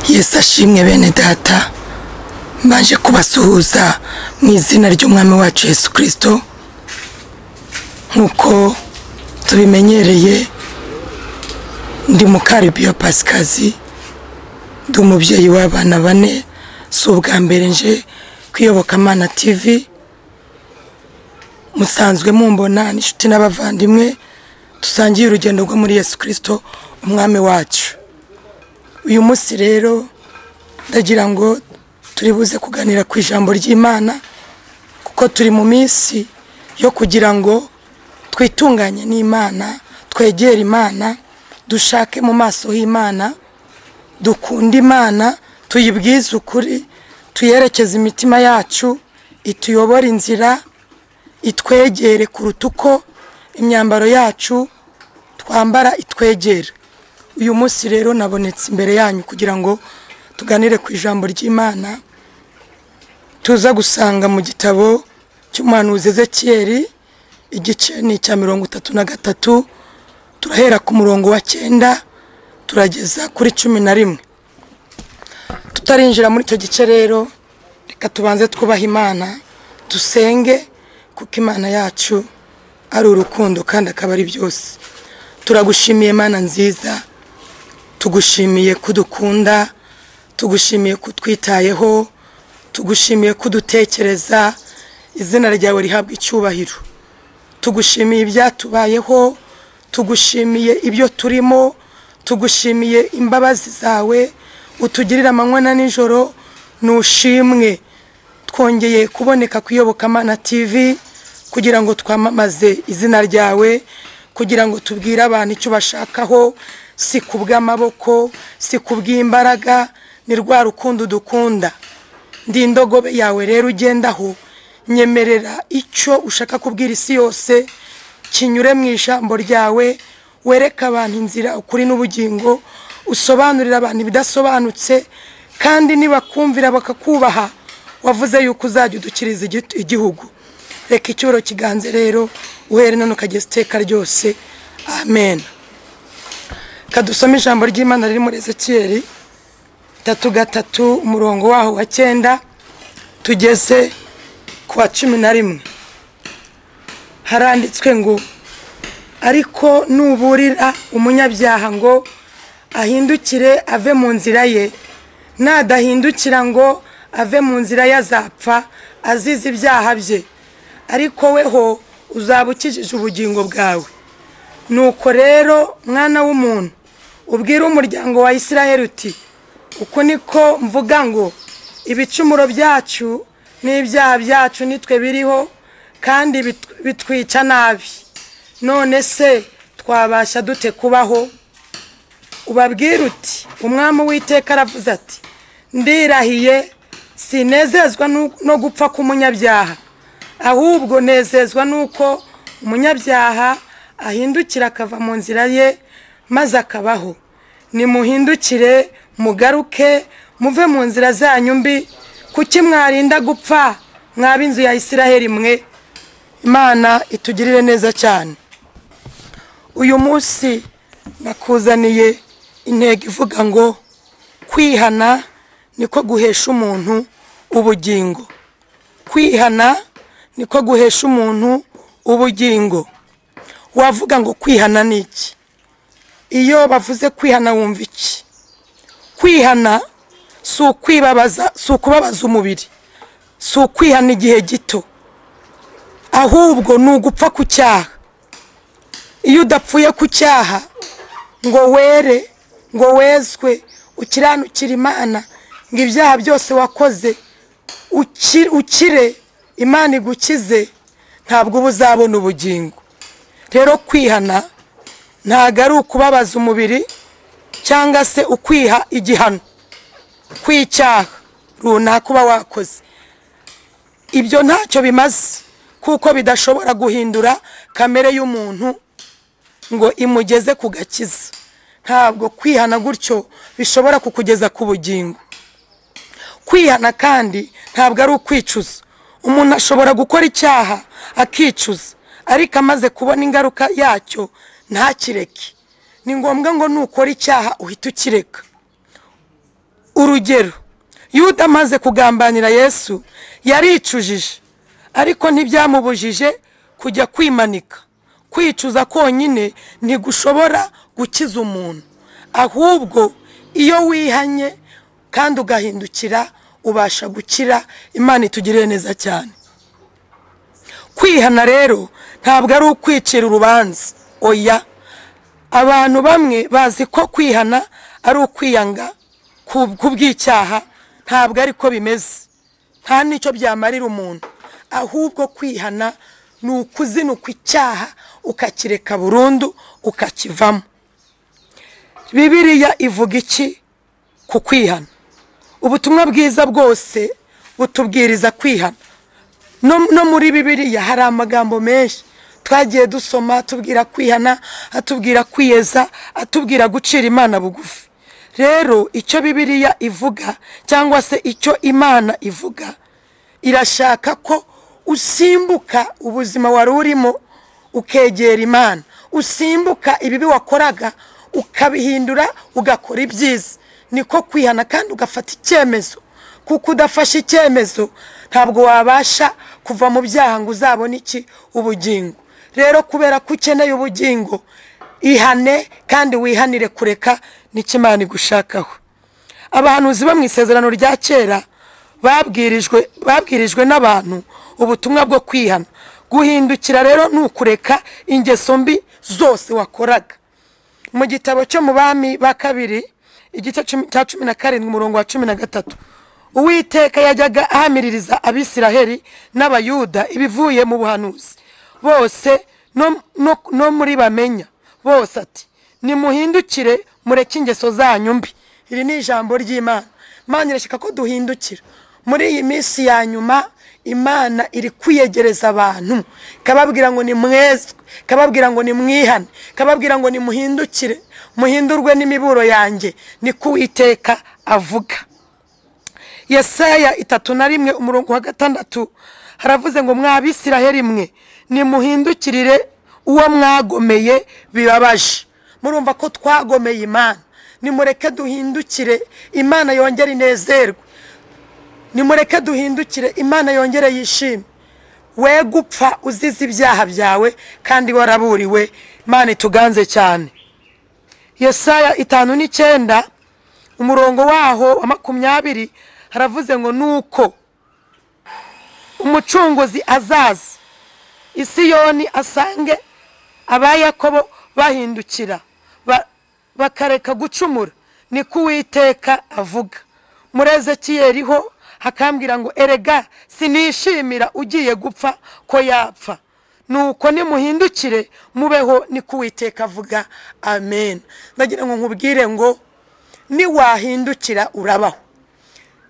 Yesu ashimwe bene data, mbanje kubasuhuza mu izina ry'umwami wacu Yesu Kristo. Nkuko tubimenyereye, ndi Mukaribiyo Pasikazi, ndi umubyeyi w'abana bane. Si ubwa mbere nje kwiyobokamana TV, musanzwe mumbona n'inshuti n'abavandimwe dusangiye urugendo rwo muri Yesu Kristo umwami wacu. Uyu munsi rero ndagira ngo turi buze kuganira ku ijambo ry'Imana, kuko turi mu minsi yo kugira ngo twitunganye n'Imana, twegere Imana, dushake mu maso h'Imana, dukunde Imana, tuyibwize ukuri, tuyerekeze imitima yacu, ituyobore inzira, itwegere kuruta uko imyambaro yacu twambara itwegera. Uyu munsi rero nabonetse imbere yanyu kugira ngo tuganire ku ijambo ry'Imana, tuza gusanga mu gitabo cy'umuhanuzi Ezekiyeli, igice ni icya 33, turahera ku murongo wa 9 turageza kuri 11. Tutarinjira muri icyo gice rero, reka tubanze twubaha Imana, dusenge, kuko Imana yacu ari urukundo kandi akaba ari byose. Turagushimiye Mana nziza, tugushimiye kudukunda, tugushimiye kutwitayeho, tugushimiye kudutekereza. Izina ryawe rihabwa icyubahiro. Tugushimiye ibyatubayeho, tugushimiye ibyo turimo, tugushimiye imbabazi zawe utugirira amanywa na nijoro. Nushimwe twongeye kuboneka kuyobokamana TV kugira ngo twamamaze izina ryawe, kugira ngo tubwire abantu icyo bashakaho, si kubw'amaboko, si kubw'imbaraga, ni rwa rukundo dukunda. Ndi indogobe yawe rero ugendaho, nyemerera icyo ushaka kubwira isi yose kinyure mu ijambo ryawe, wereke abantu inzira, ukuri n'ubugingo, usobanurira abantu ibidasobanutse, kandi nibakumvira bakakubaha, wavuze yuko uzajya udukiriza igihugu. Reka icyubahiro kiganze rero uhere none ukageza iteka ryose, amen. Kadusome ijambo ry'Imana riri muri Ezekiyeli 3:3, umurongo waho wa 9 tugeze ku wa 11. Haranditswe ngo: ariko nuburira umunyabyaha ngo ahindukire ave mu nzira ye, nadahindukira ngo ave mu nzira ye azapfa azize ibyaha bye, ariko weho uzaba ukijije ubugingo bwawe. Nuko rero mwana w'umuntu, ubwire umuryango wa Isirayeli uti: uko niko mvuga ngo ibicumuro byacu n'ibyaha byacu nitwe biriho, kandi bitwica nabi. None se twabasha dute kubaho? Ubabwire uti: umwami w'Uwiteka aravuze ati: ndirahiye, sinezezwa no gupfa k'umunyabyaha, ahubwo nezezwa nuko umunyabyaha ahindukira akava mu nzira ye maze akabaho. Nimuhindukire mugaruke, muve mu nzira zanyu mbi, kuki mwarinda gupfa mwaba inzu ya Isiraheli mwe? Imana itugirire neza cyane. Uyu munsi nakuzaniye intego ivuga ngo kwihana niko guhesha umuntu ubugingo. Kwihana niko guhesha umuntu ubugingo. Wavuga ngo kwihana ni iki? Iyo bavuze kwihana wumva iki? Kwihana si ukwibabaza, si ukubabaza umubiri, si ukwihana igihe gito, ahubwo ni ugupfa ku cyaha. Iyo udapfuye ku cyaha ngo were, ngo wezwe, ukiranukire Imana, ngo ibyaha byose wakoze ukire, Imana igukize, ntabwo uba uzabona ubugingo. Rero kwihana ntabwo ari ukubabaza umubiri cyangwa se ukwiha igihano kw'icyaha runaka uba wakoze. Ibyo ntacyo bimaze, kuko bidashobora guhindura kamere y'umuntu ngo imugeze ku gakiza. Ntabwo kwihana gutyo bishobora kukugeza ku bugingo. Kwihana kandi ntabwo ari ukwicuza. Umuntu ashobora gukora icyaha akicuza, ariko amaze kubona ingaruka yacyo ntakireke. Ni ngombwa ngo nukora icyaha uhite ukireka. Urugero, Yuda amaze kugambanira Yesu yaricujije, ariko ntibyamubujije kujya kwimanika. Kwicuza konyine ntigushobora gukiza umuntu, ahubwo iyo wihanye kandi ugahindukira ubasha gukira. Imana itugirire neza cyane. Kwihana rero ntabwo ari ukwicira urubanza, oya. Abantu bamwe bazi ko kwihana ari ukwiyanga kubw'icyaha, ntabwo ariko bimeze, nta n'icyo byamarira umuntu. Ahubwo kwihana ni ukuzinukwa icyaha ukakireka burundu, ukakivamo. Bibiliya ivuga iki ku kwihana? Ubutumwa bwiza bwose butubwiriza kwihana. No muri Bibiliya hari amagambo menshi twagiye dusoma atubwira kwihana, atubwira kwiyeza, atubwira gucira Imana bugufi. Rero icyo Bibiliya ivuga cyangwa se icyo Imana ivuga, irashaka ko usimbuka ubuzima wari urimo ukegera Imana, usimbuka ibibi wakoraga ukabihindura ugakora ibyiza. Niko kwihana, kandi ugafata icyemezo, kuko udafashe icyemezo ntabwo wabasha kuva mu byaha ngo uzabone iki? Ubugingo. Rero kubera ko ukeneye ubugingo, ihane kandi wihanire kureka n'icyo Imana igushakaho. Abahanuzi bo mu isezerano rya kera babwirijwe n'abantu ubutumwa bwo kwihana. Guhindukira rero ni ukureka ingeso mbi zose wakoraga. Mu gitabo cyo mu Bami ba Kabiri igice cya 17 umurongo wa 13, Uwiteka yajyaga ahamiririza Abisiraheli n'Abayuda ibivuye mu buhanuzi bose no muri bamenya bose, ati nimuhindukire mureke ingeso zanyu mbi. Iri ni ijambo ry'Imana. Imana irashaka ko duhindukira. Muri iyi minsi ya nyuma Imana iri kwiyegereza abantu, ikababwira ngo nimwezwe, ikababwira ngo nimwihane, ikababwira ngo nimuhindukire, muhindurwe n'imiburo yanjye, niko Uwiteka avuga. Yesaya 31 umurongo wa 6 haravuze ngo mwa Abisiraheli mwe nimuhindukirire uwo mwagomeye birabaje. Murumva ko twagomeye Imana, nimureke duhindukire Imana yongere inezerwe, nimureke duhindukire Imana yongere yishime. We gupfa uzize ibyaha byawe kandi waraburiwe. Imana ituganze cyane. Yesaya 59 umurongo waho wa 20 haravuze ngo nuko umucunguzi azaza Isiyoni asange Abayakobo bahindukira bakareka gucumura, niko Uwiteka avuga. Muri Ezekiyeli ho hakambwira ngo erega sinishimira ugiye gupfa ko yapfa, nuko nimuhindukire mubeho, niko Uwiteka avuga. Amen. Ndagira ngo nkubwire ngo niwahindukira urabaho,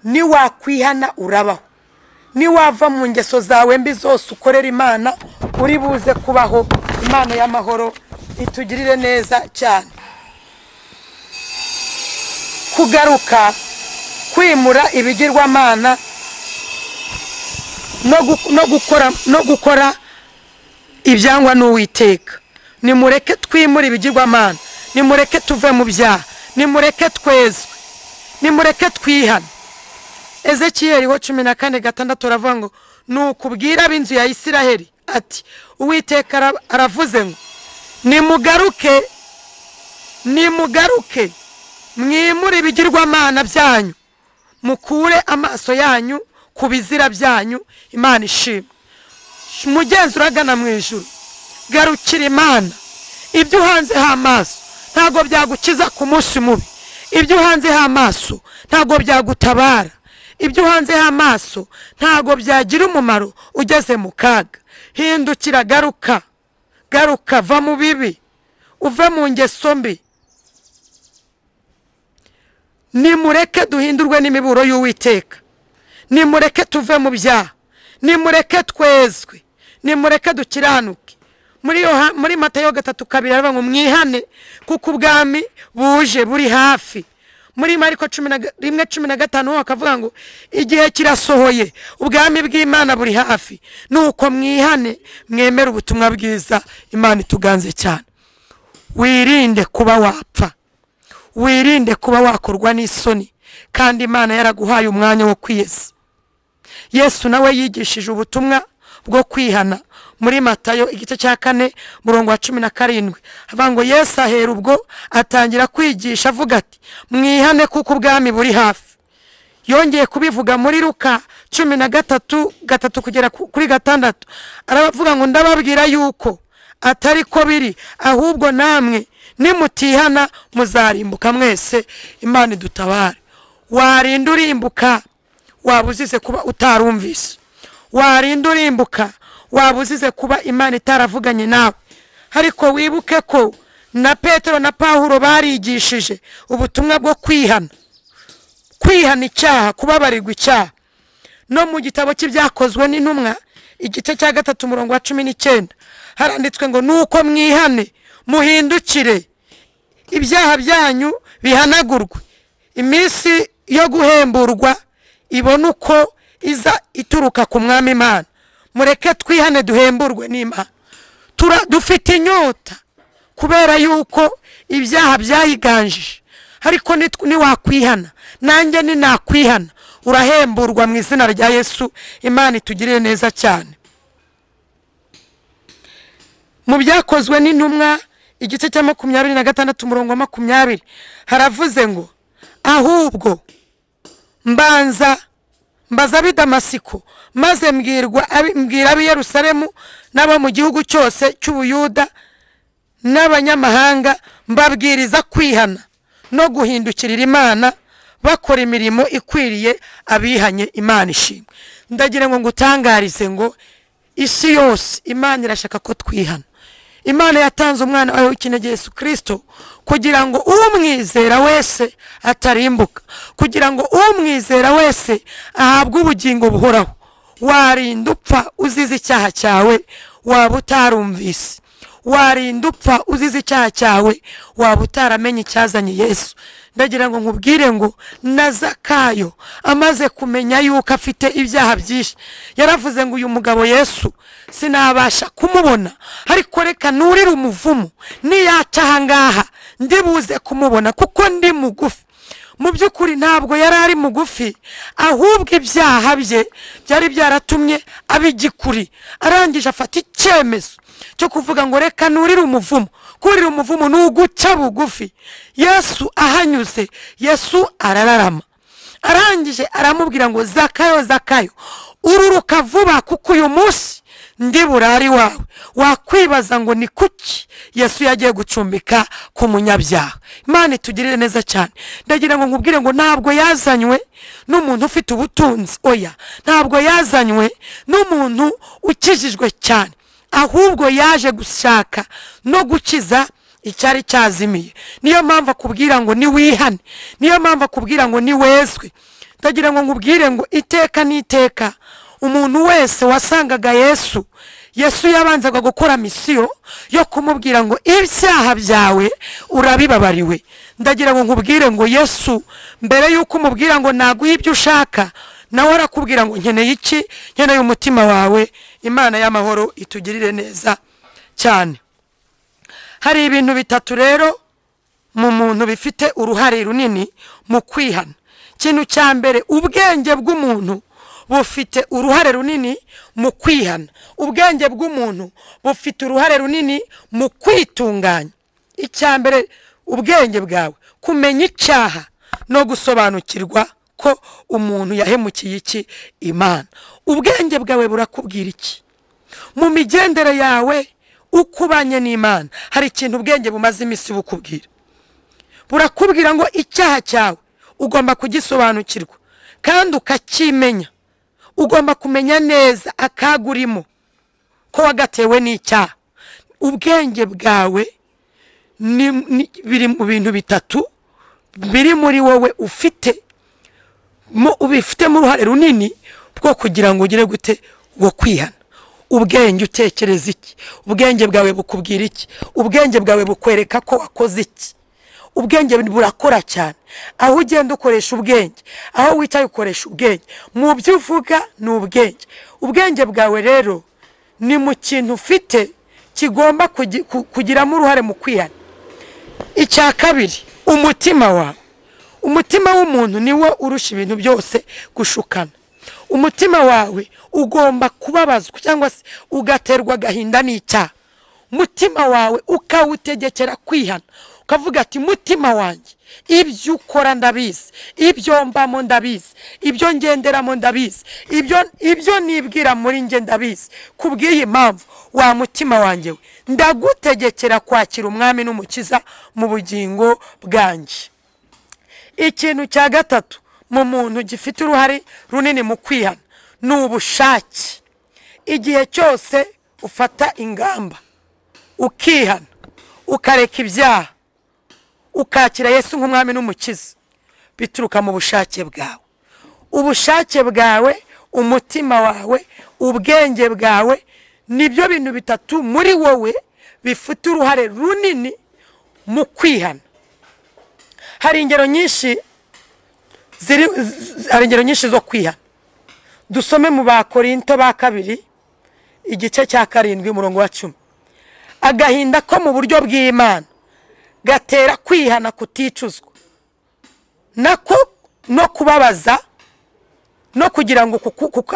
niwakwihana urabaho, niwava mu ngeso zawe mbi zose ukorera Imana uri buze kubaho. Imana y'amahoro itugirire neza cyane. Kugaruka, kwimura ibigirwamana no gukora ibyangwa n'Uwiteka. Nimureke twimure ibigirwamana, nimureke tuve mu byaha, nimureke twezwe, nimureke twihane. Ezekiyeli 14:6 aravuga ngo nukubwira ab'inzu ya Isiraheli ati Uwiteka aravuze ngo nimugaruke, nimugaruke mwimure ibigirwamana byanyu, mukure amaso yanyu ku bizira byanyu. Imana ishimwe. Mugenzi uragana mu ijuru, garukira Imana. Ibyo uhanzeho amaso ntabwo byagukiza ku munsi mubi, ibyo uhanzeho amaso ntabwo byagutabara, ibyo uhanzeho amaso ntabwo byagira umumaro ugeze mu kaga. Hindukira, garuka, garuka, va mu bibi, uve mu ngeso mbi. Nimureke duhindurwe n'imiburo y'Uwiteka, nimureke tuve mu byaha, nimureke twezwe, nimureke dukiranuke. Muri Matayo 3:2 aravuga ngo mwihane kuko ubwami buje buri hafi. Muri Mariko 11:15 akavuga ngo igihe kirasohoye, ubwami bw'Imana buri hafi, nuko mwihane mwemere ubutumwa bwiza. Imana ituganze cyane. Wirinde kuba wapfa, wirinde kuba wakorwa n'isoni, Kandi Imana yaraguhaye umwanya wo kwiyeza. Yesu nawe yigishije ubutumwa bwo kwihana muri Matayo igice cya 4 murongo wa 17, avuga ngo Yesu ahera ubwo atangira kwigisha avuga ati mwihane kuko ubwami buri hafi. Yongeye kubivuga muri Luka 13 3 kugera kuri 6, aravuga ngo ndababwira yuko atari ko biri, ahubwo namwe nimutihana muzarimbuka mwese. Imana idutabare. Warinda urimbuka wabuzize kuba utarumvise, warinda urimbuka wabuzize kuba Imana itaravuganye nawe. Ariko wibuke ko na Petero na Pawulo barigishije ubutumwa bwo kwihana, kwihana icyaha, kubabarirwa icyaha. No mu gitabo cy'ibyakozwe n'intumwa igice cya 3 umurongo wa 19 haranditswe ngo nuko mwihane muhindukire ibyaha byanyu bihanagurwe, iminsi yo guhemburwa ibone uko iza ituruka ku Mwami Imana. Mureke twihane duhemburwe n'Imana. Dufite inyota kubera yuko ibyaha byayiganjije, ariko niwakwihana nanjye ninakwihana urahemburwa mu izina rya Yesu. Imana itugirire neza cyane. Mu byakozwe n'intumwa igice cya 26 umurongo wa 20 haravuze ngo ahubwo mbanza mbaza ab'i Damasiko, maze mbwira ab'i Yerusalemu n'abo mu gihugu cyose cy'Ubuyuda n'abanyamahanga, mbabwiriza kwihana no guhindukirira Imana bakora imirimo ikwiriye abihanye. Imana ishimwe. Ndagira ngo ngutangarize ngo isi yose Imana irashaka ko twihana. Imana yatanze umwana wayo w'ikinege Yesu Kristo kugira ngo umwizera wese atarimbuka, kugira ngo umwizera wese ahabwe ubugingo buhoraho. Warinda upfa uzize icyaha cyawe waba utarumvise, warinda upfa uzize icyaha cyawe waba utaramenye icyazanye Yesu. Ndagira ngo nkubwire ngo na Zakayo amaze kumenya yuko afite ibyaha byinshi, yaravuze ngo uyu mugabo Yesu sinabasha kumubona, ariko reka nurire umuvumo, niyaca aha ngaha ndibuze kumubona kuko ndi mugufi. Mu by'ukuri ntabwo yari ari mugufi, ahubwo ibyaha bye byari byaratumye abigikuri. Arangije afata icyemezo cyo kuvuga ngo reka nurire umuvumo. Kurira umuvumo ni uguca bugufi. Yesu ahanyuze, Yesu arararama. Arangije aramubwira ngo Zakayo, Zakayo, ururuka vuba kuko uyu munsi ndi burari wawe. Wakwibaza ngo ni kuki Yesu yagiye gucumbika ku munyabyaha. Imana itugirire neza cyane. Ndagira ngo nkubwire ngo ntabwo yazanywe n'umuntu ufite ubutunzi, oya, ntabwo yazanywe n'umuntu ukijijwe cyane, ahubwo yaje gushaka no gukiza icyari cyazimiye. Niyo mpamvu akubwira ngo ni wihane, niyo mpamvu akubwira ngo ni wezwe. Ndagira ngo nkubwire ngo iteka n'iteka umuntu wese wasangaga Yesu, Yesu yabanzaga gukora misiyo yo kumubwira ngo ibyaha byawe urabibabariwe. Ndagira ngo nkubwire ngo Yesu mbere yuko umubwira ngo naguha ibyo ushaka, nawe arakubwira ngo nkeneye iki? Nkeneye umutima wawe. Imana y'amahoro itugirire neza cyane. Hari ibintu bitatu rero mu muntu bifite uruhare runini mu kwihana. Ikintu cya mbere, ubwenge bw'umuntu bufite uruhare runini mu kwihana. Ubwenge bw'umuntu bufite uruhare runini mu kwitunganya. Icya mbere, ubwenge bwawe kumenya icyaha no gusobanukirwa ko umuntu yahemukiye iki Imana. Ubwenge bwawe burakubwira iki mu migendere yawe ukubanye n'Imana? Hari ikintu ubwenge bumaze iminsi bukubwira. Burakubwira ngo icyaha cyawe ugomba kugisobanukirwa kandi ukakimenya. Ugomba kumenya neza akagurimo ko wagatewe n'icyaha. Ubwenge bwawe biri mu bintu bitatu biri muri wowe ufite ubifitemo uruhare runini bwo kugira ngo ugire gute wo kwihana. Ubwenge utekereza iki? Ubwenge bwawe bukubwira iki? Ubwenge bwawe bukwereka ko wakoze iki? Ubwenge burakora cyane. Aho ugenda ukoresha ubwenge, aho wicaye ukoresha ubwenge, mu byo uvuga ni ubwenge. Ubwenge bwawe rero ni mu kintu ufite kigomba kugiramo uruhare mu kwihana. Icya kabiri, umutima wawe. Umutima w'umuntu niwo urusha ibintu byose gushukana. Umutima wawe ugomba kubabazwa cyangwa se ugaterwa agahinda n'icyaha. Umutima wawe ukawutegekera kwihana, ukavuga ati mutima wanjye ibyo ukora ndabizi, ibyo mbamo ndabizi, ibyo ngenderamo ndabizi, ibyo nibwira muri nge ndabizi. Kubw'iyi mpamvu wa mutima wanjye we ndagutegekera kwakira umwami n'umukiza mu bugingo bwanjye. Ikintu cya gatatu mu muntu gifite uruhare runini mu kwihana ni ubushake. Igihe cyose ufata ingamba ukihana, ukareka ibyaha, ukakira Yesu nk'umwami n'umukiza, bituruka mu bushake bwawe. Ubushake bwawe, umutima wawe, ubwenge bwawe, nibyo bintu bitatu muri wowe bifite uruhare runini mu kwihana. Hari ingero nyinshi hari ingero nyinshi zo kwihana. Dusome mu Bakorinto ba kabiri igice cya 7 umurongo wa 10. Agahinda ko mu buryo bw'Imana gatera kwihana kuticuzwa, nako no kubabaza no kugira ngo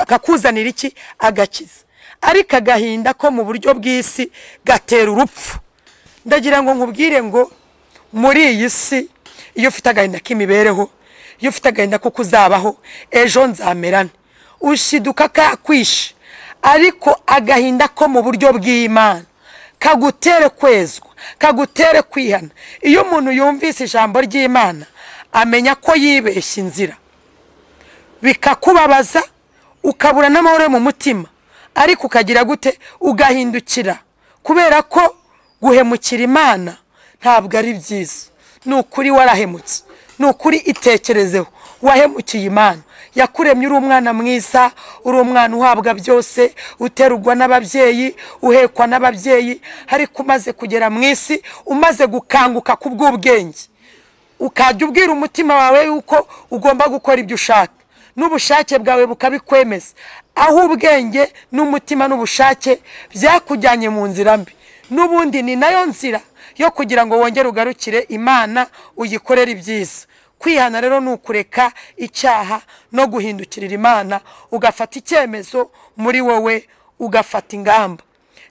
kakuzanira iki agakiza. Ariko agahinda ko mu buryo bw'isi gatera urupfu. Ndagira ngo nkubwire ngo muri iyi si iyo ufite agahinda k'imibereho, iyo ufite agahinda ko kuzabaho ejo nzamerane, ushiduka kakwishe. Ariko agahinda ko mu buryo bw'Imana kagutere kwezwa, kagutere kwihana. Iyo umuntu yumvise ijambo ry'Imana amenya ko yibeshye inzira, bikakubabaza, ukabura n'amahoro mu mutima, ariko ukagira gute? Ugahindukira. Kubera ko guhemukira Imana ntabwo ari byiza. Ni ukuri warahemutse, ni ukuri itekerezeho, wahemukiye Imana. Yakuremye uri umwana mwiza, uri umwana uhabwa byose, uterurwa n'ababyeyi, uhekwa n'ababyeyi, ariko umaze kugera mu isi, umaze gukanguka kubw'ubwenge, ukajya ubwira umutima wawe yuko ugomba gukora ibyo ushaka, n'ubushake bwawe bukabikwemeza. Aho ubwenge n'umutima n'ubushake byakujyanye mu nzira mbi, n'ubundi ni nayo nzira yo kugira ngo wongere ugarukire Imana, uyikorere ibyiza. Kwihana rero ni ukureka icyaha no guhindukirira Imana, ugafata icyemezo muri wowe, ugafata ingamba.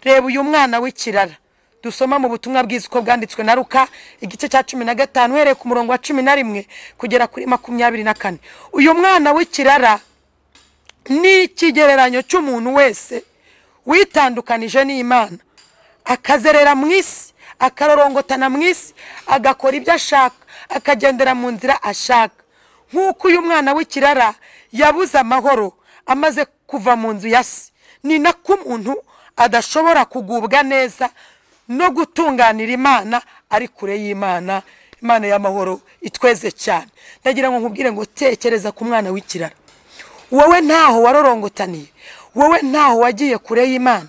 Reba uyu mwana w'ikirara dusoma mu butumwa bwiza uko bwanditswe na Luka igice cya 15 uhereye ku murongo wa 11 kugera kuri 24. Uyu mwana w'ikirara ni ikigereranyo cy'umuntu wese witandukanije n'Imana, akazerera mu isi, akarorongotana mu isi, agakora ibyo ashaka, akagendera mu nzira ashaka. Nk'uko uyu mwana w'ikirara yabuze amahoro amaze kuva mu nzu ya se, ni nako umuntu adashobora kugubwa neza no gutunganira Imana ari kure y'Imana. Imana y'amahoro itweze cyane. Ndagira ngo nkubwire ngo tekereza ku mwana w'ikirara. Wowe ntaho warorongotaniye, wowe ntaho wagiye kure y'Imana,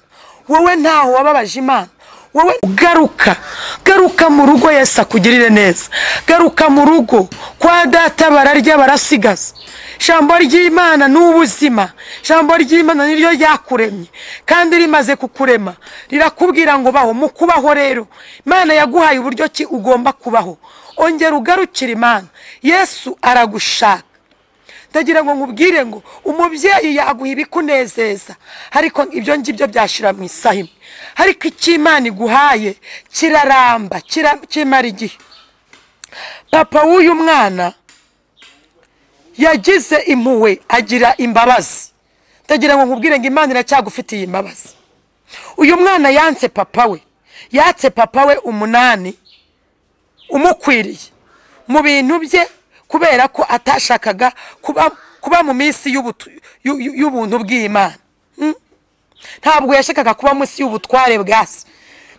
wowe ntaho wababaje Imana. Wowe garuka, garuka mu rugo Yesu akugirire neza. Garuka mu rugo kwa data bararya barasigaza. Ijambo ry'Imana ni ubuzima. Ijambo ry'Imana niryo ryakuremye, kandi rimaze kukurema rirakubwira ngo baho. Mu kubaho rero Imana yaguhaye uburyo ki ugomba kubaho. Ongera ugarukire Imana, Yesu aragushaka. Ndagira ngo nkubwire ngo umubyeyi yaguha ibikunezeza, ariko ibyo ngibyo byashira mu isaha imwe. Ariko icyo Imana iguhaye kiraramba, kimara igihe. Papa w'uyu mwana yagize impuhwe, agira imbabazi. Ndagira ngo nkubwire ngo Imana iracyagufitiye imbabazi. Uyu mwana yanse papa we, yatse papa we 8 umukwiriye mu bintu bye, kubera ko atashakaga kuba mu minsi y'ubuntu bw'Imana. Ntabwo yashakaga kuba munsi y'ubutware bwa se.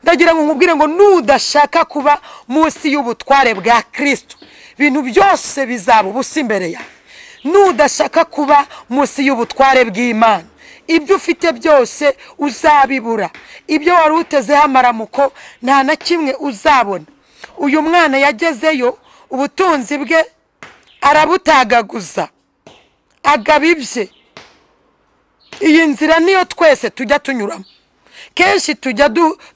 Ndagira ngo nkubwire ngo nudashaka kuba munsi y'ubutware bwa Kristo, ibintu byose bizaba ubusa imbere yawe. Nudashaka kuba munsi y'ubutware bw'Imana, ibyo ufite byose uzabibura. Ibyo wari utezeho amaramuko nta na kimwe uzabona. Uyu mwana yagezeyo ubutunzi bwe arabutagaguza, agaba ibye. Iyi nzira niyo twese tujya tunyuramo. Kenshi tujya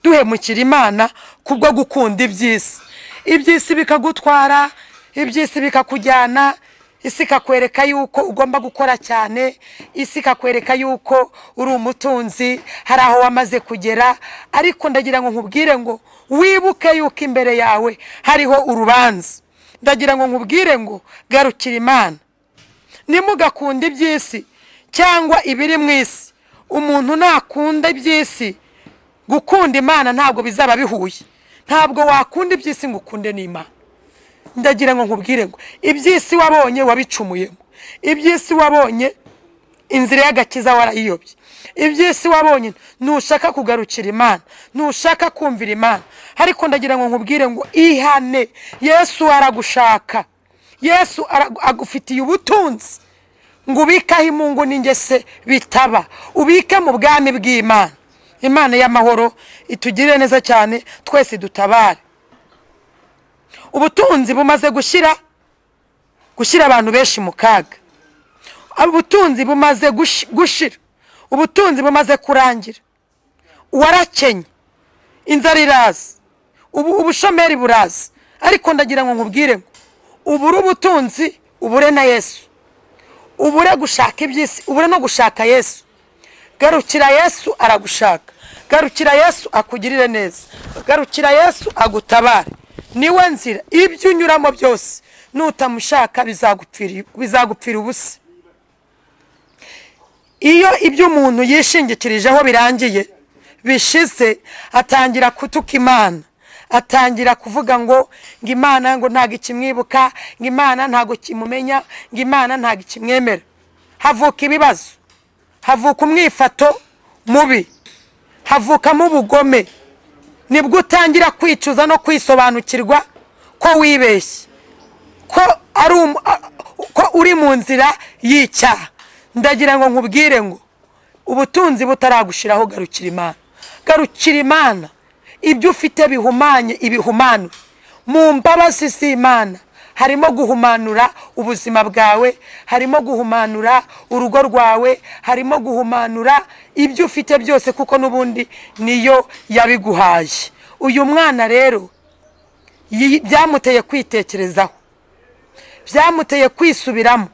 duhemukira Imana kubwo gukunda iby'isi. Iby'isi bikagutwara, Iby'isi bikakujyana, isi ikakwereka yuko ugomba gukora cyane, isi ikakwereka yuko uri umutunzi, hari aho wamaze kugera. Ariko ndagira ngo nkubwire ngo wibuke yuko imbere yawe hariho urubanza. Ndagira ngo nkubwire ngo garukira Imana. Nimugakunda iby'isi cyangwa ibiri mu isi. Umuntu nakunda iby'isi, gukunda Imana ntabwo bizaba bihuye. Ntabwo wakunda iby'isi ngo ukunde n'Imana. Ndagira ngo nkubwire ngo iby'isi wabonye wabicumuyemo, iby'isi wabonye inzira y'agakiza warayiyobye, iby'isi wabonye ntushaka kugarukira Imana, ntushaka kumvira Imana. Ariko ndagira ngo nkubwire ngo ihane, Yesu aragushaka, Yesu agufitiye ubutunzi ngo ubikaho imungu n'ingese bitaba, ubike mu bwami bw'Imana. Imana y'amahoro itugirire neza cyane, twese dutabare. Ubutunzi bumaze gushyira abantu benshi mu kaga. Ubutunzi bumaze gushira, ubutunzi bumaze kurangira. Warakenye, inzara iraza, ubushomeri buraza. Ariko ndagira ngo nkubwire ngo ubure ubutunzi, ubure na Yesu, ubure gushaka iby'isi, ubure no gushaka Yesu. Garukira Yesu aragushaka, garukira Yesu akugirire neza, garukira Yesu agutabare. Niwe nzira, ibyo unyuramo byose nutamushaka bizagupfira ubusa. Iyo ibyo umuntu yishingikirijeho birangiye bishize, atangira kutuka Imana, atangira kuvuga ngo Imana ngo ntago ikimwibuka, ngo Imana ntago kimumenya, ngo Imana ntago ikimwemera. Havuka ibibazo, havuka umwifato mubi, havukamo ubugome. Nibwo utangira kwicuza no kwisobanukirwa ko wibeshye, ko uri mu nzira y'icyaha. Ndagira ngo nkubwire ngo ubutunzi butaragushiraho, garukira Imana, garukira Imana. Ibyo ufite bihumanye ibihumanure. Mu mbabazi z'Imana harimo guhumanura ubuzima bwawe, harimo guhumanura urugo rwawe, harimo guhumanura ibyo ufite byose, kuko n'ubundi niyo yabiguhaye. Uyu mwana rero byamuteye kwitekerezaho, byamuteye kwisubiramo.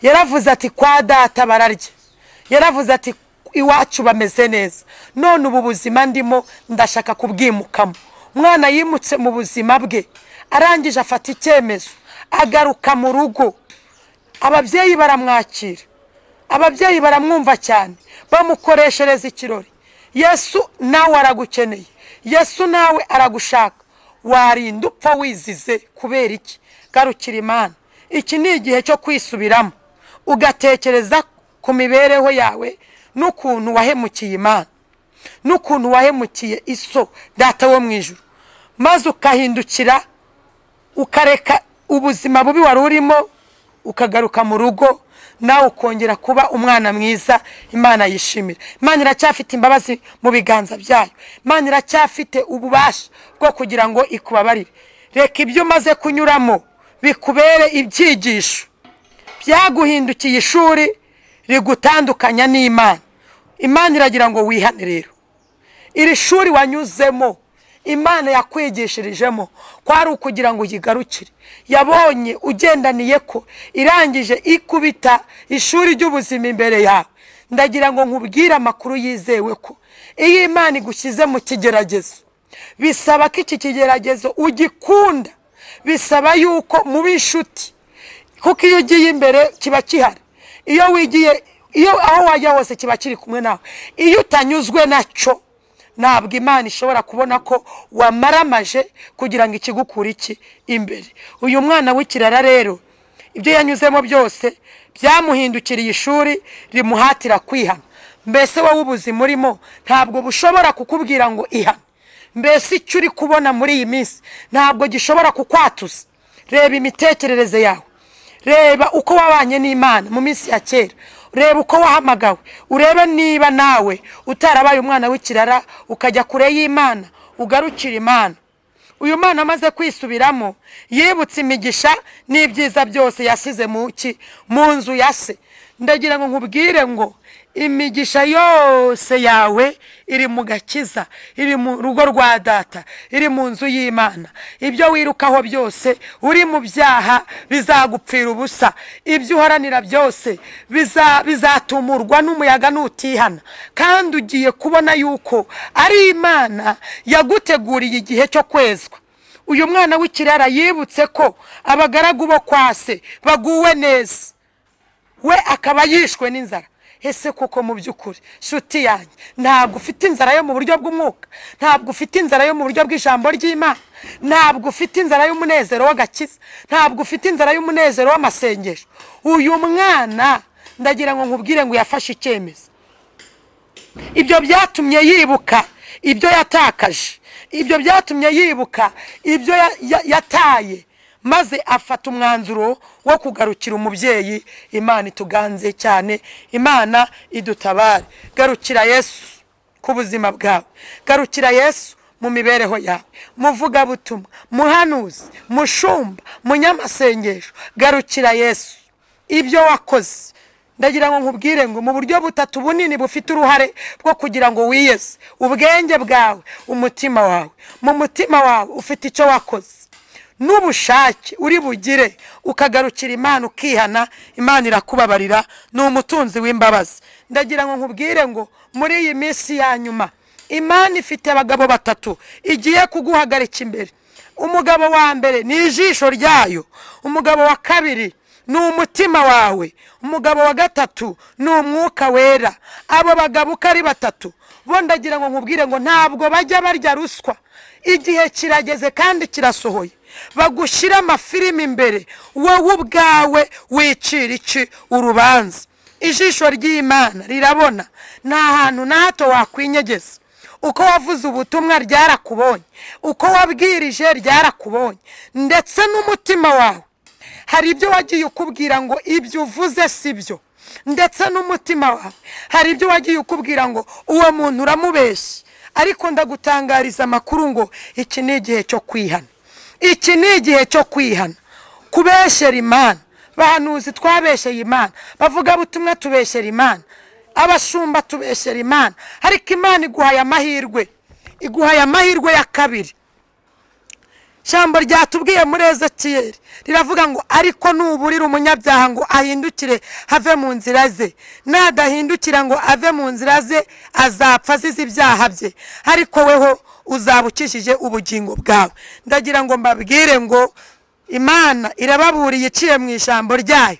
Yaravuze ati kwa data bararya, yaravuze ati iwacu bameze neza, none ubu buzima ndimo ndashaka kubwimukamo. Umwana yimutse mu buzima bwe, arangije afata icyemezo, agaruka mu rugo. Ababyeyi baramwakira, ababyeyi baramwumva cyane, bamukoreshereza ikirori. Yesu nawe aragukeneye, Yesu nawe aragushaka. Warinda upfa wizize kubera iki? Garukira Imana. Iki ni igihe cyo kwisubiramo, ugatekereza ku mibereho yawe n'ukuntu wahemukiye Imana, n'ukuntu wahemukiye iso data wo mu ijuru, maze ukahindukira, ukareka ubuzima bubi wari urimo, ukagaruka mu rugo, nawe ukongera kuba umwana mwiza Imana yishimira. Imana iracyafite imbabazi mu biganza byayo, Imana iracyafite ububasha bwo kugira ngo ikubabarire. Reka ibyo umaze kunyuramo bikubere ibyigisho byaguhindukiye ishuri rigutandukanya n'Imana. Imana iragira ngo wihane rero. Iri shuri wanyuzemo, Imana yakwigishirijemo, kwari ukugira ngo uyigarukire. Yabonye ugendaniye ko irangije ikubita ishuri ry'ubuzima imbere yawe. Ndagira ngo nkubwire amakuru yizewe ko iyo Imana igushyize mu kigeragezo, bisaba ko iki kigeragezo ugikunda, bisaba yuko muba inshuti, kuko iyo ugiye imbere kiba kihari, iyo wigiye, iyo aho wajya hose kiba kiri kumwe nawe. Iyo utanyuzwe nacyo, ntabwo Imana ishobora kubona ko wamaramaje kugira ngo ikigukure iki imbere. Uyu mwana w'ikirara rero ibyo yanyuzemo byose byamuhindukiriye ishuri rimuhatira kwihana. Mbese wowe ubuzima urimo ntabwo bushobora kukubwira ngo ihane. Mbese icyo uri kubona muri iyi minsi ntabwo gishobora kukwatuza. Reba imitekerereze yawe, reba uko wabanye n'Imana mu minsi ya kera, reba uko wahamagawe, urebe niba nawe utarabaye umwana w'ikirara ukajya kure y'Imana, ugarukira Imana. Uyu mwana amaze kwisubiramo, yibutse imigisha n'ibyiza byose yasize mu nzu ya se. Ndagira ngo nkubwire ngo imigisha yose yawe iri mu gakiza, iri mu rugo rwa data, iri mu nzu y'Imana. Ibyo wirukaho byose uri mu byaha bizagupfira ubusa, ibyo uharanira byose bizatumurwa n'umuyaga nutihana. Kandi ugiye kubona yuko ari Imana yaguteguriye igihe cyo kwezwa. Uyu mwana w'ikirara yibutse ko abagaragu bo kwa se baguwe neza, we akaba yishwe n'inzara. Ese koko mu by'ukuri shuti yanjye, ntabwo ufite inzara yo mu buryo bw'umwuka, ntabwo ufite inzara yo mu buryo bw'ijambo ry'Imana, ntabwo ufite inzara y'umunezero w'agakiza, ntabwo ufite inzara y'umunezero w'amasengesho. Uyu mwana ndagira ngo nkubwire ngo yafashe icyemezo. Ibyo byatumye yibuka ibyo yatakaje, ibyo byatumye yibuka ibyo yataye, maze afata umwanzuro wo kugarukira umubyeyi. Imana ituganze cyane, Imana idutabare. Garukira Yesu ku buzima bwawe, garukira Yesu mu mibereho yawe, muvugabutumwa, muhanuzi, mushumba, munyamasengesho, garukira Yesu. Ibyo wakoze ndagira ngo nkubwire ngo mu buryo butatu bunini bufite uruhare bwo kugira ngo wiyeze: ubwenge bwawe, umutima wawe. Mu mutima wawe ufite icyo wakoze n'ubushake uri bugire, ukagarukira Imana ukihana, Imana irakubabarira, ni umutunzi w'imbabazi. Ndagira ngo nkubwire ngo muri iyi minsi ya nyuma Imana ifite abagabo batatu igiye kuguhagarika imbere. Umugabo wa mbere ni ijisho ryayo, umugabo wa kabiri ni umutima wawe, umugabo wa gatatu ni umwuka wera. Abo bagabo uko ari batatu bo ndagira ngo nkubwire ngo ntabwo bajya barya ruswa. Igihe kirageze kandi kirasohoye, bagushyira amafilimi imbere, wowe ubwawe wicira iki urubanza. Ijisho ry'Imana rirabona, nta hantu na hato wakwinyegeza. Uko wavuze ubutumwa ryarakubonye, uko wabwirije ryarakubonye, ndetse n'umutima wawe hari ibyo wagiye ukubwira ngo ibyo uvuze si byo, ndetse n'umutima wawe hari ibyo wagiye ukubwira ngo uwo muntu uramubeshya. Ariko ndagutangariza amakuru ngo iki ni igihe cyo kwihana, iki ni igihe cyo kwihana. Kubeshyera Imana, bahanuzi twabesheye Imana, bavuga butumwa tubeshyera Imana, abashumba tubeshyera Imana, ariko Imana iguhaye amahirwe, iguhaye amahirwe ya kabiri. Ijambo ryatubwiye muri Ezekiyeli riravuga ngo ariko nuburira umunyabyaha ngo ahindukire have mu nzira ze, nadahindukira ngo ave mu nzira ze azapfa azize ibyaha bye, ariko weho uzaba ukijije ubugingo bwawe. Ndagira ngo mbabwire ngo Imana irababuriye iciye mu ijambo ryayo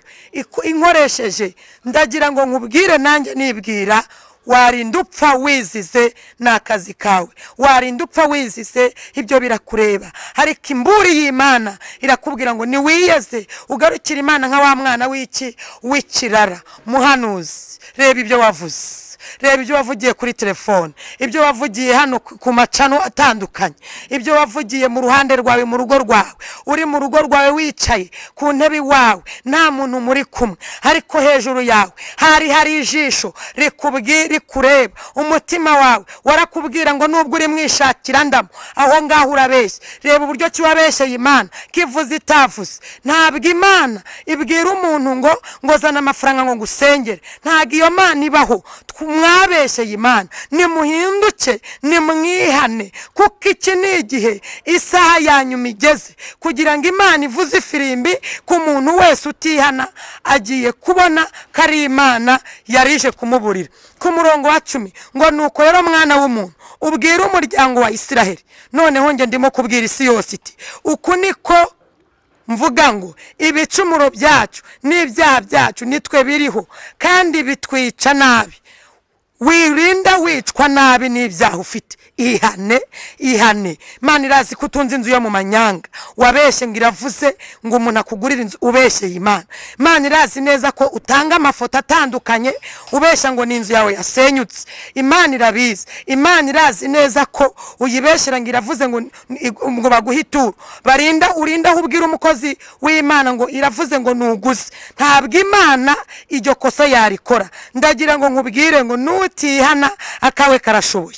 inkoresheje. Ndagira ngo nkubwire nanjye nibwira, warinda upfa wizize n'akazi kawe, warinda upfa wizize ibyo birakureba. Ariko imburi y'Imana irakubwira ngo niwiyeze ugarukire Imana nka wa mwana w'iki w'ikirara. Muhanuzi, reba ibyo wavuze, reba ibyo wavugiye kuri telefone, ibyo wavugiye hano ku macano atandukanye, ibyo wavugiye mu ruhande rwawe, mu rugo rwawe, uri mu rugo rwawe wicaye ku ntebe iwawe nta muntu muri kumwe, ariko hejuru yawe hari ijisho rikubwira, rikureba. Umutima wawe warakubwira ngo nubwo uri mwishakira ndamo aho ngaho urabeshya. Reba uburyo ki wabeshye Imana kivuze itavuze. Ntabwo Imana ibwira umuntu ngo zana amafaranga ngo ngusengere, ntabwo iyo Mana ibaho. Mwabeshye Imana, nimuhinduke, nimwihane, kuko iki ni igihe isaha ya nyuma igeze kugira ngo Imana ivuze ifirimbi ku muntu wese utihana agiye kubona ko ari Imana yarije kumuburira. Ku murongo wa 10 ngo nuko rero mwana w'umuntu ubwira umuryango wa Isiraheli, noneho nge ndimo kubwira isi yose iti uku niko mvuga ngo ibicumuro byacu n'ibyaha byacu nitwe biriho kandi bitwica nabi. Wirinda wicwa nabi n'ibyaha ufite. Ihane, ihane. Imana irazi ko utunze inzu yo mu manyanga, wabeshye ngo iravuze ngo umuntu akugurira inzu, ubeshye Imana. Imana irazi neza ko utanga amafoto atandukanye ubeshya ngo ni inzu yawe yasenyutse. Imana irabizi. Imana irazi neza ko uyibeshyera ngo iravuze ngo baguhe ituro. Barinda urinda aho ubwira umukozi w'Imana ngo iravuze ngo nuguze. Ntabwo Imana iryo kosa yarikora. Ndagira ngo nkubwire ngo nutihana akawe karashoboye.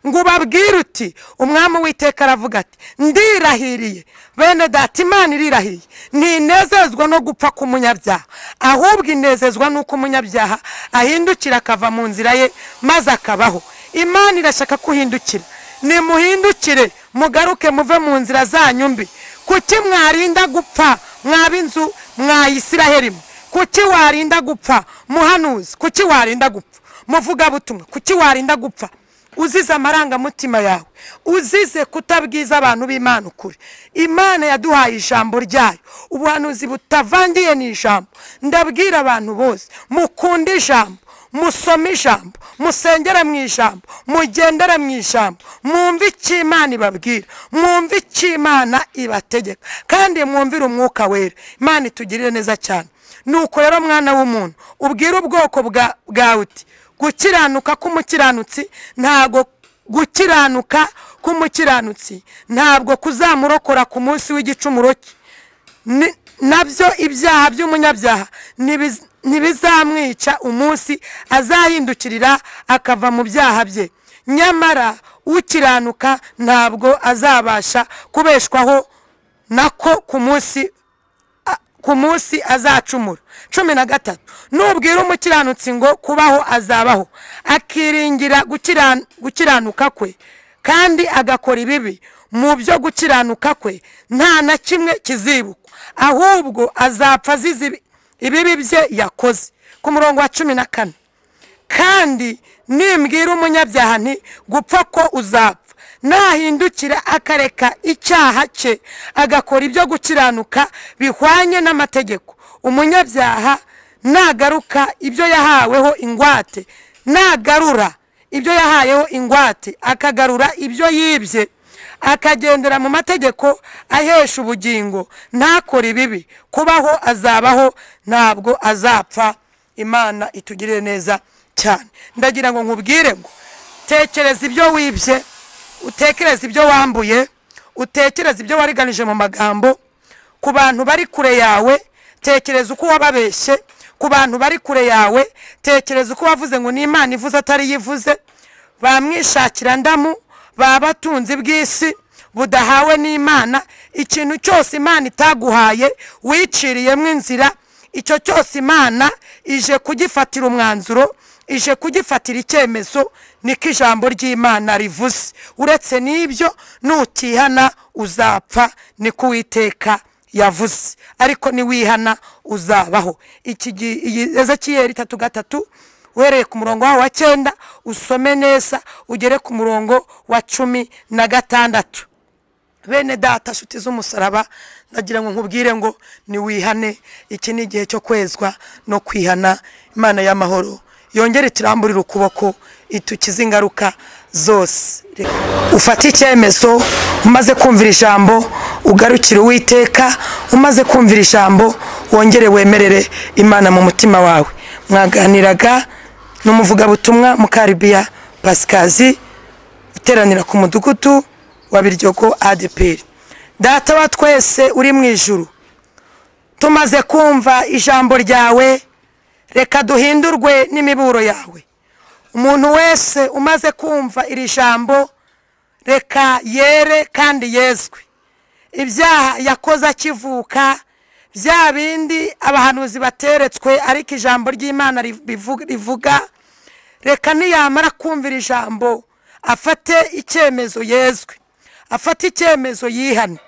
Ngo ubabwire uti umwami Uwiteka aravuga ati ndirahiriye. Bene data, Imana irirahiye, ntinezezwa no gupfa k'umunyabyaha, ahubwo inezezwa n'uko umunyabyaha ahindukira akava mu nzira ye maze akabaho. Imana irashaka kuhindukira. Nimuhindukire mugaruke muve mu nzira zanyu mbi. Kuki mwarinda gupfa mwab'inzu mwa Isiraheli? Kuki warinda gupfa muhanuzi? Kuki warinda gupfa muvugabutumwa? Kuki warinda gupfa uzize amarangamutima yawe, uzize kutabwiza abantu b'Imana ukuri? Imana yaduhaye ijambo ryayo, ubuhanuzi butavangiye n'ijambo. Ndabwira abantu bose, mukunde ijambo, musome ijambo, musengere mu ijambo, mugendere mu ijambo, mwumve icyo Imana ibabwira, mwumve icyo Imana ibategeka, kandi mwumvire umwuka wera. Imana itugirire neza cyane. Nuko rero mwana w'umuntu, ubwire ubwoko bwawe uti gukiranuka k'umukiranutsi ntago gukiranuka k'umukiranutsi ntabwo kuzamurokora ku munsi w'igicumuro cye, nabyo ibyaha by'umunyabyaha ntibizamwica umunsi azahindukirira akava mu byaha bye. Nyamara ukiranuka ntabwo azabasha kubeshwaho nako ku munsi azacumura. 13 Nubwira umukiranutsi ngo kubaho azabaho, akiringira gukiranuka kwe kandi agakora ibibi mu byo gukiranuka kwe, nta na kimwe kizibukwa, ahubwo azapfa azize ibibi bye yakoze. Ku murongo wa 14 Kandi nimbwira umunyabyaha nti gupfa ko uzapfa, nahindukira akareka icyaha cye agakora ibyo gukiranuka bihwanye n'amategeko, umunyabyaha nagaruka ibyo yahaweho ingwate, nagarura ibyo yahayeho ingwate, akagarura ibyo yibye, akagendera mu mategeko ahesha ubugingo, ntakora ibibi, kubaho azabaho ntabwo azapfa. Imana itugirire neza cyane. Ndagira ngo nkubwire ngo tekereza ibyo wibye, utekereze ibyo wambuye, utekereze ibyo wariganije mu magambo ku bantu bari kure yawe, tekereza uko wababeshye ku bantu bari kure yawe, tekereza uko wavuze ngo ni Imana ivuze atari yivuze. Bamwishakira ndamu, babatunzi bw'isi budahawe n'Imana. Ikintu cyose Imana itaguhaye wiciriyemo inzira, icyo cyose Imana ije kugifatira umwanzuro, ije kugifatira icyemezo, niko ijambo ry'Imana rivuze. Uretse n'ibyo nutihana uzapfa, niko Uwiteka yavuze, ariko niwihana uzabaho. Iki Ezekiyeli 3:3 uhereye ku murongo wa 9 usome neza ugere ku murongo wa 16. Bene data, nshuti z'umusaraba, ndagira ngo nkubwire ngo niwihane. Iki ni igihe cyo kwezwa no kwihana. Imana y'amahoro yongere ituramburire ukuboko, itukize ingaruka zose. Ufate icyemezo, umaze kumvira ijambo ugarukire Uwiteka, umaze kumvira ijambo wongere wemerere Imana mu mutima wawe. Mwaganiraga n'umuvugabutumwa Mukaribiya Pasikazi, uteranira ku mudugudu wa Biryogo ADPR. Data wa twese uri mu ijuru, tumaze kumva ijambo ryawe, reka duhindurwe n'imiburo yawe. Umuntu wese umaze kumva iri jambo, reka yere kandi yezwe. Ibyaha yakoze akivuka, bya bindi abahanuzi bateretswe ariko ijambo ry'Imana rivuga, reka niyamara kumvira ijambo afate icyemezo yezwe, afate icyemezo yihane,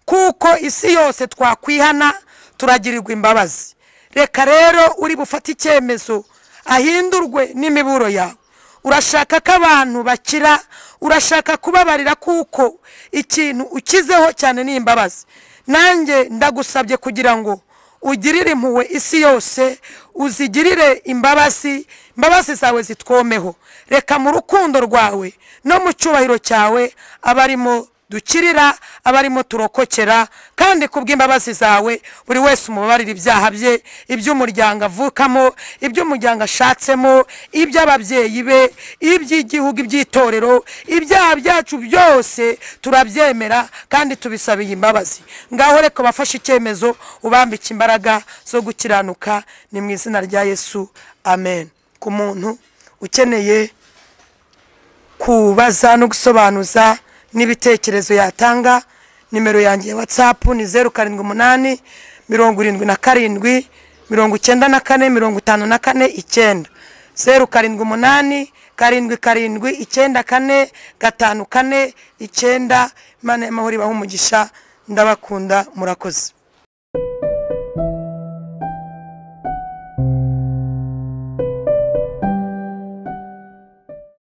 kuko isi yose twakwihana turagirirwa imbabazi. Reka rero uri bufate icyemezo ahindurwe n'imiburo yawe. Urashaka ko abantu bakira, urashaka kubabarira, kuko ikintu ukizeho cyane ni imbabazi. Nanjye ndagusabye kugira ngo ugirire impuhwe isi yose, uzigirire imbabazi, imbabazi zawe zitwomeho. Reka mu rukundo rwawe no mu cyubahiro cyawe abarimo dukirira, abarimo turokokera, kandi kubw'imbabazi zawe buri wese umubabarira ibyaha bye, iby'umuryango avukamo, iby'umuryango ashatsemo, iby'ababyeyi be, iby'igihugu, iby'itorero, ibyaha byacu byose turabyemera kandi tubisabiye imbabazi. Ngaho reka bafashe icyemezo, ubambike imbaraga zo gukiranuka, ni mu izina rya Yesu, amen. Ku muntu ukeneye kubaza no gusobanuza n'ibitekerezo yatanga. Nimero yanjye ya WhatsApp ni 078 77 94 54 9, 078 77 94 54 9. Imana y'amahoro ibahe umugisha, ndabakunda, murakoze.